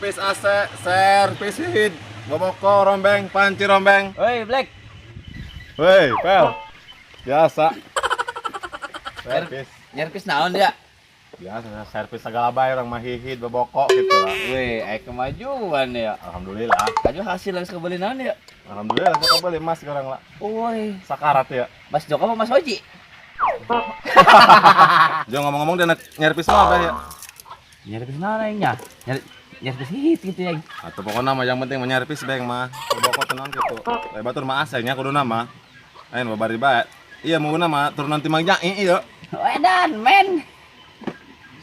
Servis AC, servis hid, boboko rombeng, panci rombeng. Woi, Black. Woi, Pel. Biasa. Servis. Nyerpis naon dia? Biasa servis segala bae orang mah hihid boboko gitu lah. Wih, aya kemajuan ya. Alhamdulillah. Kaju hasil geus kebeli naon ya? Alhamdulillah saya kebeli mas sekarang lah. Woi, Sakarat ya. Mas Joko apa Mas Oji? Jangan ngomong-ngomong dia nyervis mah apa ya? Nyerpis naon aing nya? Nyerpis hit gitu ya. Atau pokoknya mah yang penting menyervis beng mah. Boboko tenan gitu. Lain batur mah AC nya kudu nama. Ayo babari bae. Iya mau nama turunan timang jai iya. Edan, men.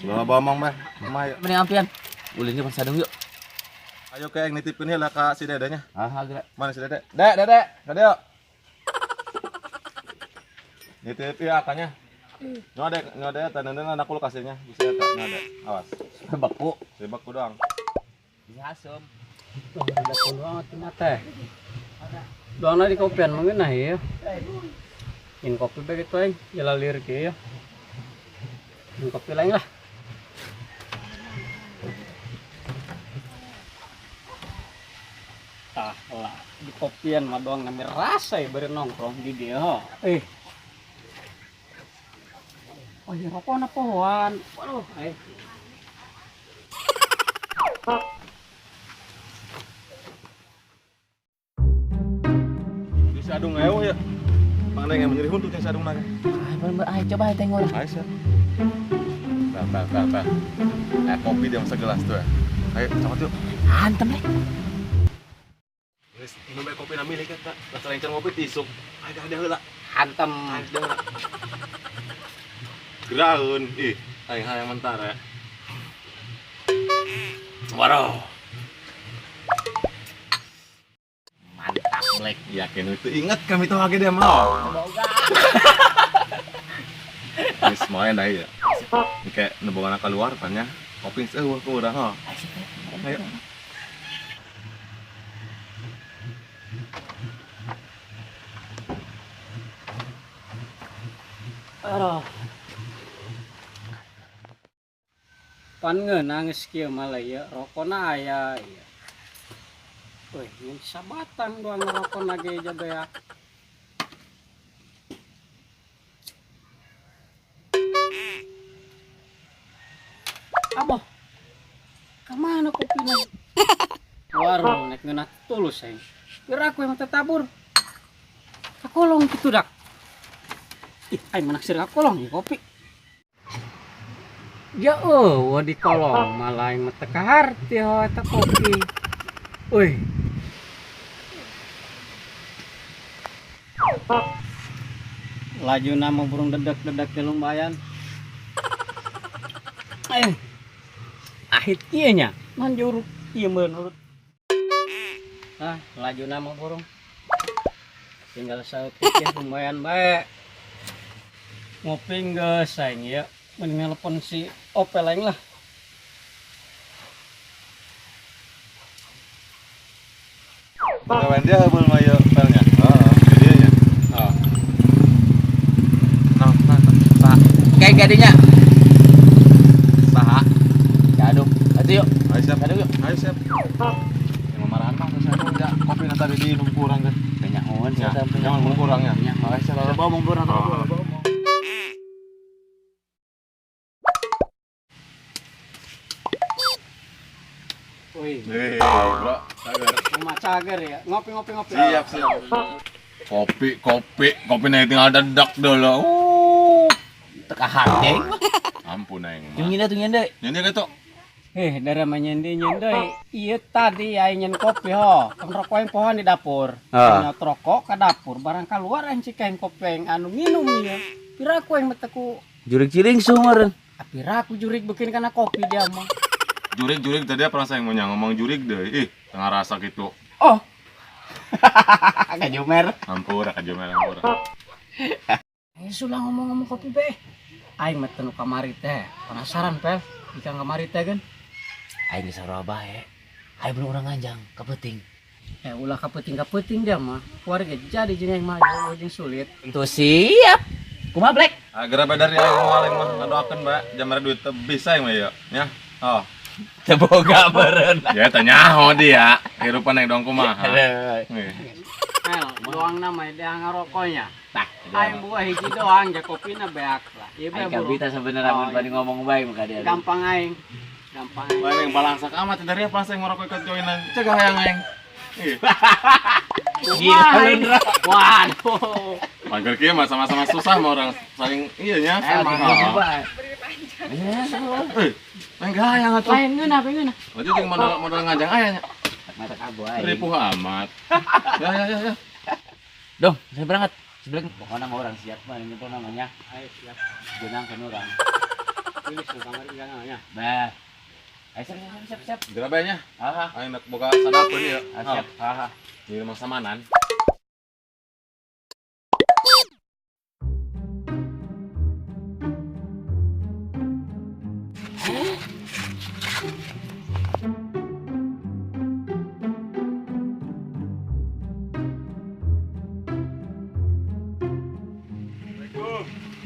Sebelum ngomong mah, mah yuk. Mending ampian. Ulinnya pas sadung yuk. Ayo ke yang nitipin heula ka si dedenya. Ah, geura. Mana si dede? Dek, dede, ka dieu. Nitip ieu akanya. Nyode, nyode eta neundeun anak kulkasnya bisa eta nyode. Awas. Beku. Si beku doang. Bisa asem. Tuh, ada doang atuh mah teh. Doangna di kopian mah ngeunah ieu. Ingin kopi bae kitu aing, jalalir kieu ya. Ingin kopi lain lah. Tah lah, di kopian mah doang nami rasa ya bari nongkrong di dieu. Eh. Oh iya rokokna pohoan. Waduh, eh. Di sadung eueuh ya. Mana yang menyeri huntu jeung sadung nage. Ah, bener ah coba tengok lah. Ayo siap. Pel, pel, pel, pel. Kopi dia masa gelas tuh ya. Ayo, cokot yuk. Hantem deh. Geus minum bae kopi na milik eta. Rasa lain ngopi tisuk. Ayo dah heula. Hantem. Ayo dah heula. Geraun, ih, aing hayang mentara ya. Waduh. Mantap, Black. Yakin itu ingat kami tahu lagi dia mau. Semoga. Ini semuanya dah ya. Ini kayak nebogan keluar kan ya. Kopi eueuh ku urang ho. Ayo. Aduh. Pan ngeunah geus kieu mah lah ieu, rokona aya ieu. Wih, ngan sabatang doang rokona ge jabeak. Aboh. Ka mana kopina? Waruh, nek ngeunah tulus aing. Biar aku yang tetabur. Kakolong kitu dak. Ih, aing menaksir kakolong ieu kopi. Ya eueuh di kolong malah aing mah teu kaharti ho eta kopi. Euy. Lajuna mah burung dedek-dedek ge lumayan. Ahit ieu nya, manjur ieu menurut. Ah, lajuna mah burung. Tinggal saeutik ya lumayan bae. Ngopi geus aing ya. Mending nelpon si Opel aing lah. Pagawean dia heubeuh mah ieu pelnya. Heeh, di dieu nya. Heeh. Nah, nah, nah, saha? Kayak gadinya. Saha? Gaduh. Atuh yuk. Ayo siap. Gaduh yuk. Ayo siap. Yang memarahan mah saya udah kopi nanti tadi diinum kurang kan. Penyahuan Ya, saya jangan kurang ya. Penyahuan. Ayo siap. Coba omong kurang Oh. Wih, Hei, bro, cager. rumah cager ya. Ngopi ngopi ngopi. Siap, siap. Kopi, kopi, kopi nih tinggal dedak dulu. Teka hati. Ampun aing mah. Jeung nyinda tuh nyinda. Nyinda gitu. Darah mah nyendi nyendai. Ieu tadi aing nyen kopi ho. Kan rokok aing pohoan di dapur. Ah. Nyot rokok ke dapur, barang keluar aing cik aing kopi aing anu minum ieu. Pira ku aing meteku. Jurik ciling sumur. Pira ku jurik bikin kana kopi dia mah. Jurik-jurik tadi apa rasa yang mau ngomong jurik deh. Ih, tengah rasa gitu. Oh. Kajumer. Ampura, kajumer ampura. Sulah ngomong-ngomong kopi be. Aing mah teu nu kamari teh. Penasaran, Pel. Ikan kamari teh kan. Aing geus sarua bae. Aing belum urang nganjang, kapeuting. Ulah kapeuting-kapeuting dia mah. Keluarga jadi jeung aing mah jauh jeung sulit. Tentu siap. Kumaha Black? Agar badar ya ngomong aing mah ngadoakeun, Mbak. Jamare duit teu bisa aing mah ya. Ya. Oh. Teu boga meureun. Ya tanya nyaho dia, kehidupan yang dong kumaha. El, doang nama dia ngarokoknya. Tah. Aing buah hiji doang, ja kopina beak lah. Ieu Aing buru. kabita sebenarnya mun bari ngomong bae muka dia. Gampang aing. Gampang aing. Lain yang balangsak amat dari apa saya ngerokok ikut joinan. Cegah hayang aing. Gila lu. Waduh. Mager kieu mah sama-sama susah mah orang saling iya nya. Emang. Eh, lain hayang atuh. Lain ngeunah, ngeunah. Berarti jeung modal ngajang aya nya. Mata kabu aing. Ripuh amat. Ya ya ya ya. Dong, saya berangkat. Sebelah pokoknya mah orang siap mah ini namanya. Ayo siap. Jenang ke orang. Tulis nu kamari nya. Bah. Ayo siap siap siap. Geura bae nya. Aha. Aing nak boga sadapeun ieu. Siap. Aha. Di rumah samanan.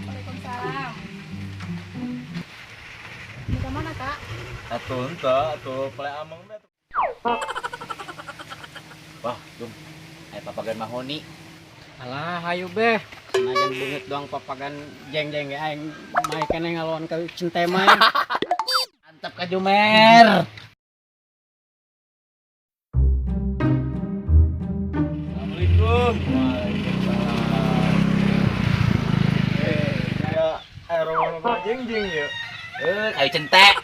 Waalaikumsalam. Di mana, Kak? Atuh henteu, atuh pele ameng teh. Wah, dong. Ayo papagan mahoni. Alah, hayu beh. Senajan beungeut doang papagan jeng-jeng ge aing mae keneh ngalawan ka centema. Mantap Kak Jumer. Assalamualaikum. Waalaikumsalam. Ya, aroma jeng-jeng ya. Kayu centek.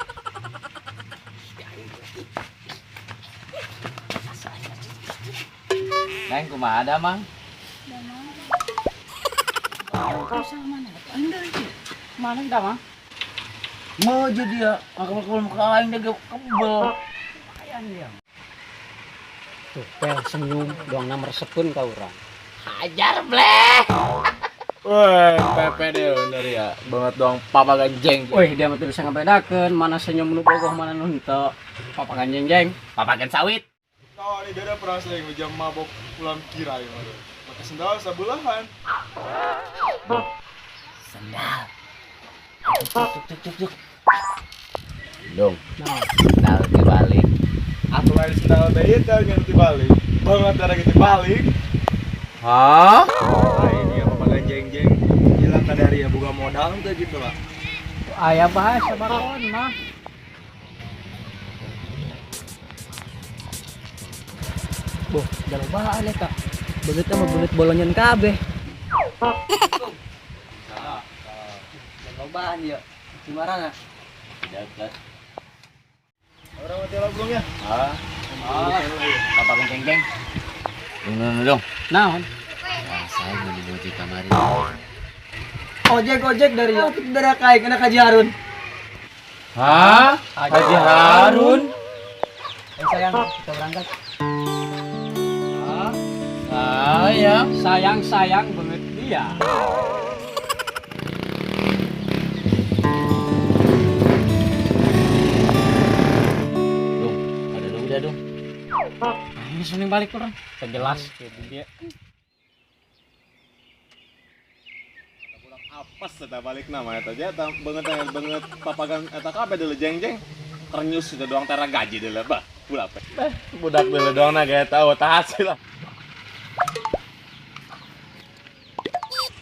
Neng kumaha ada, Mang? Mana dah, Mang? Mau jadi ya, kebel muka aing dia kebel. Lumayan dia. Tuh, pel senyum doang na meresepkeun ka urang. Hajar bleh. Woi, pepe deh bener ya. Banget doang papagan jeng. Wih, dia mah teu bisa ngabedakeun mana senyum nu bogoh mana nu henteu. Papagan jeng-jeng. Papagan sawit. Oh, ini dia ada pernah sering jam mabok pulang kira ya, pakai sendal sabulahan. Sendal. Tuk tuk tuk tuk. Dong. Nah, Sendal dibalik. Atau lain sendal teh itu ganti balik. Banget ada ganti balik. Hah? Nah, ini ya papagan jeng-jeng. Gila kadari ya buka modal tuh gitu lah. Aya bahasa baron mah. Boh, jalobaan eta. Beungeut mah beungeut bolonyon kabeh. Jalobaan ya. Cimarana. Dekat. Orang mati lah belum ya? Ah. Papagan jeng-jeng. Dong, dong. Naon? Wah, saya mau dibuat kamari. Ojek dari dari kai kena Haji Harun. Hah? Haji Harun? Sayang, kita berangkat. Sayang. Sayang-sayang beungeut dia. Dong, ada dong udah dong. Nah, ini suning balik urang. Teu jelas kieu dia. Apes eta balik nama eta aja eta beungeut papagan eta kabeh deuleu jeng-jeng. Ternyus sudah doang tara gaji deuleu bah. Budak budak deuleu doang na ge eta tah hasil lah.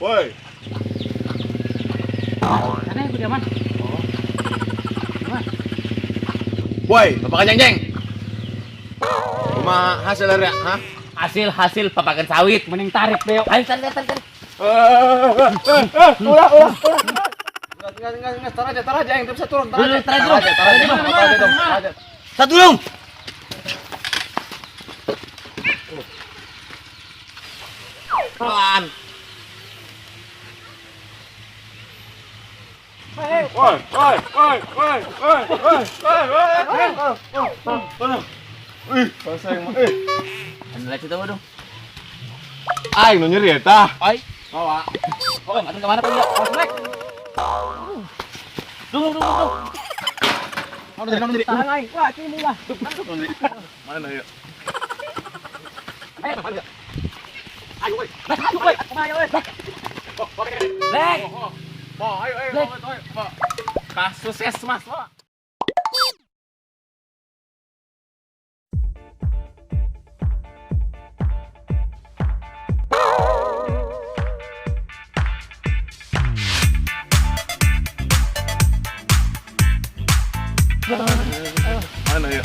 Woi, Karena aku diaman. Woi, papagan jeng-jeng. Kumaha hasil dari hah? Hasil papagan sawit. Mending tarik deh. Ayo tarik tarik tarik. Ulah. Enggak, tar aja yang bisa turun, tar aja. Tar aja. Satu dong. Pelan. Woi, woi, woi, woi, woi, woi, woi, woi. Ih, bahasa yang eh. Anu lah cerita dong. Aing nu nyeri eta. Ai. Bawa. Oh, atuh ke mana tuh? Black. Dong, dong, dong. Mana jadi? Tahan aing. Wah, ini lah. Mana yuk? Ayo, ayo, woi. Ayo, woi. Black. Ayo, ayo, ayo. Kasus es mas, Mana ya?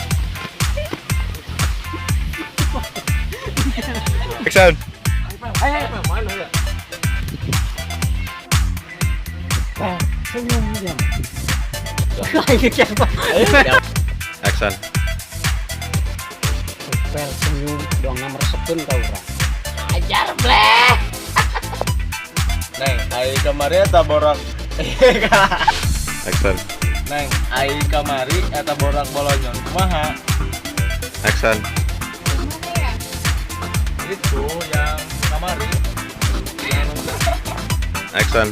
Action. Ayo, Mana ya? Pel, senyum dia. Ayo siapa? Action. Pel senyum dong meresepkeun ka urang. Ajar bleh. Neng, ai kamari eta borak. Action. Neng, ai kamari eta borak bolonyon kumaha? Action. Itu yang kamari. Yang Action.